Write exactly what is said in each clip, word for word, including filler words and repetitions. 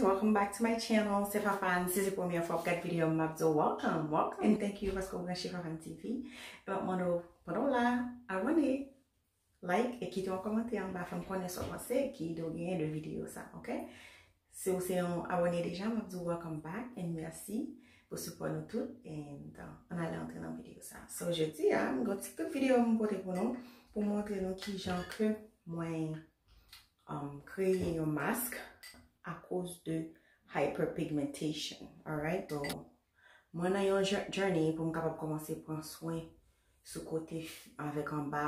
Welcome back to my channel. Se Fafane. Si se premye fwa w ap gade videyo m, m ap di w welcome, welcome. And thank you paske w branche Fafane T V. E m ap mande w, pandan w la, abòne, like, e kite yon kòmantè anba, fè m konnen sa w panse, ki ide w genyen de videyo sa, ok? Si w se yon abòne deja, m ap di w welcome back and mèsi pou sipò nou tout. And uh, ann ale antre nan videyo sa. So, jodi a, m gen yon ti koup videyo m pote pou nou, pou montre nou kijan ke mwen um, kreye yon mask akoz de hyperpigmentation. Alright? So, mwen nan yon jour- journey pou m kapab kòmanse pran swen sou kote f- avèk anba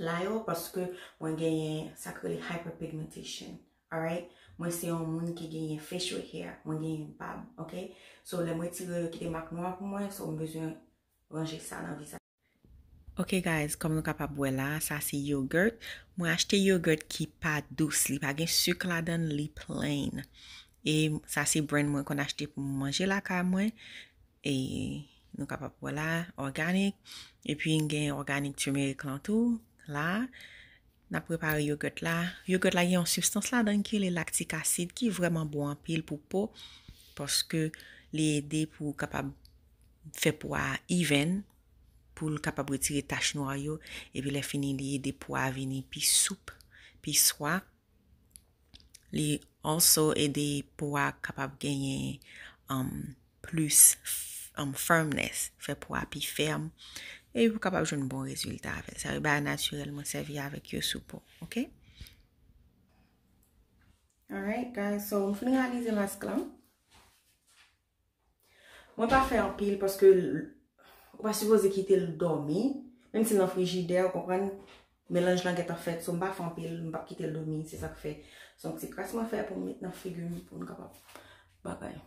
la yo, paske mwen genyen sa k rele hyperpigmentation. Alright? Mwen se yon moun ki genyen facial hair, mwen genyen bab, ok? So, lè mwen retire yo, kite mak nwa pou mwen, so m bezwen ranje sa nan vizaj. Ok guys, kòm nou kapab wè la, sa se yogurt. Mwen achte yogurt ki pa dous, li pa gen sik ladan l, li plain. E sa se brand mwen konn achte pou m manje lakay mwen. E nou kapab wè la, organic. Epi m gen organic turmeric lan tou, la. N ap prepare yogurt la. Yogurt la gen yon sibstans ladan ki rele lactic acid ki vrèman bon anpil pou po, paske li ede pou kapab fè po a even, pou l kapab retire tach nwa yo, epi lè fini li ede po a vini pi soup, pi swa. Li also ede po a kapab genyen um, plis f- um, firmness, fè po a pi fèm, epi pou kapab jwenn bon rezilta avè l. Sa yo bagay natirèl mwen sèvi avèk yo sou po, ok? Alright guys, so m fin reyalize mask lan. Mwen pa fè anpil paske l- ou pa sipoze kite l dòmi, menm si l nan frijidè, ou konprann, melanj lan gentan fèt, so m pa fè anpil, m p ap kite l dòmi, se sa k fè. Se yon ti kras mwen fè pou m met nan figi m pou m kapab bagay.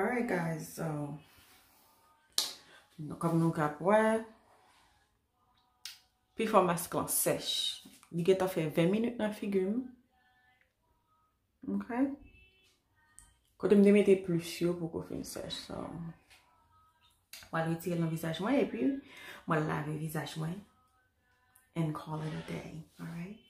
Alright guys, so kòm nou ka wè, pifò mask lan sèch. Li gentan fè ven minit nan figi m. Ok. Kote m te mete plis yo poko fin sèch. So, mwen al retire l nan vizaj mwen epi mwen al lave vizaj mwen and call it a day. Alright?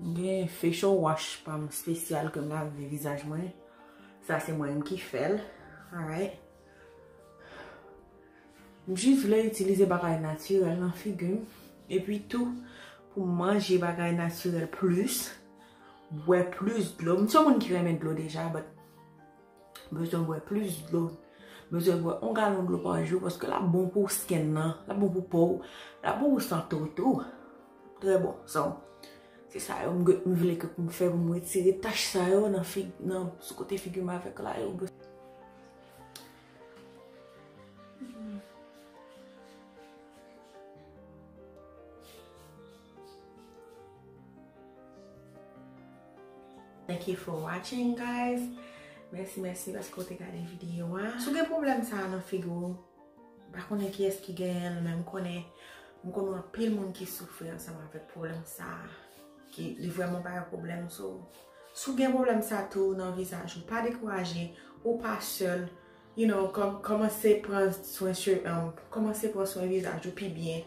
M gen facial wash pa m espesyal ke m lave vizaj mwen. Sa se mwen menm ki fè l. Alright. M jis vle itilize bagay natirèl nan figi m. Epi tou, pou m manje bagay natirèl plis, bwè plis dlo. M se yon moun ki renmen dlo deja, but bezwen bwè plis dlo. Bezwen bwè yon galon dlo pa jou, paske l ap bon pou skin nan, l ap bon pou po w, l ap bon pou sante w tou. Trè bon. So, se sa yo m, m vle ke pou m fè pou m retire tach sa yo nan fig, nan, sou kote figi m avèk la yo. Thank you for watching, guys. Mèsi, mèsi paske w te gade videyo a. Si w gen pwoblèm sa a nan figi w, m pa konnen kiyès ki genyen l, men m konnen, m konnen anpil moun ki soufri ansanm avèk pwoblèm sa a, ki li vrèman ba yo pwoblèm. So, si w gen pwoblèm sa a tou nan vizaj ou, pa dekouraje, ou pa sèl. You know, kòm, kòmanse pran swen, um, kòmanse pran swen vizaj ou pi byen.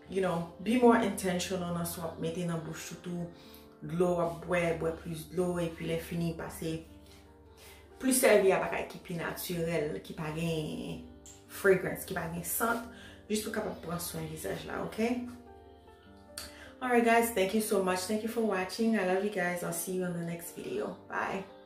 You know, be more intentional nan sa w ap mete nan bouch ou tou. Dlo w ap bwè, bwè plis dlo, epi lè fini, pase plis sèvi a bagay ki pi natirèl, ki pa gen fragrance ki pa gen sant, jis pou kapab pran swen vizaj la, ok? Alright guys, thank you so much. Thank you for watching. I love you guys. I'll see you in the next video. Bye.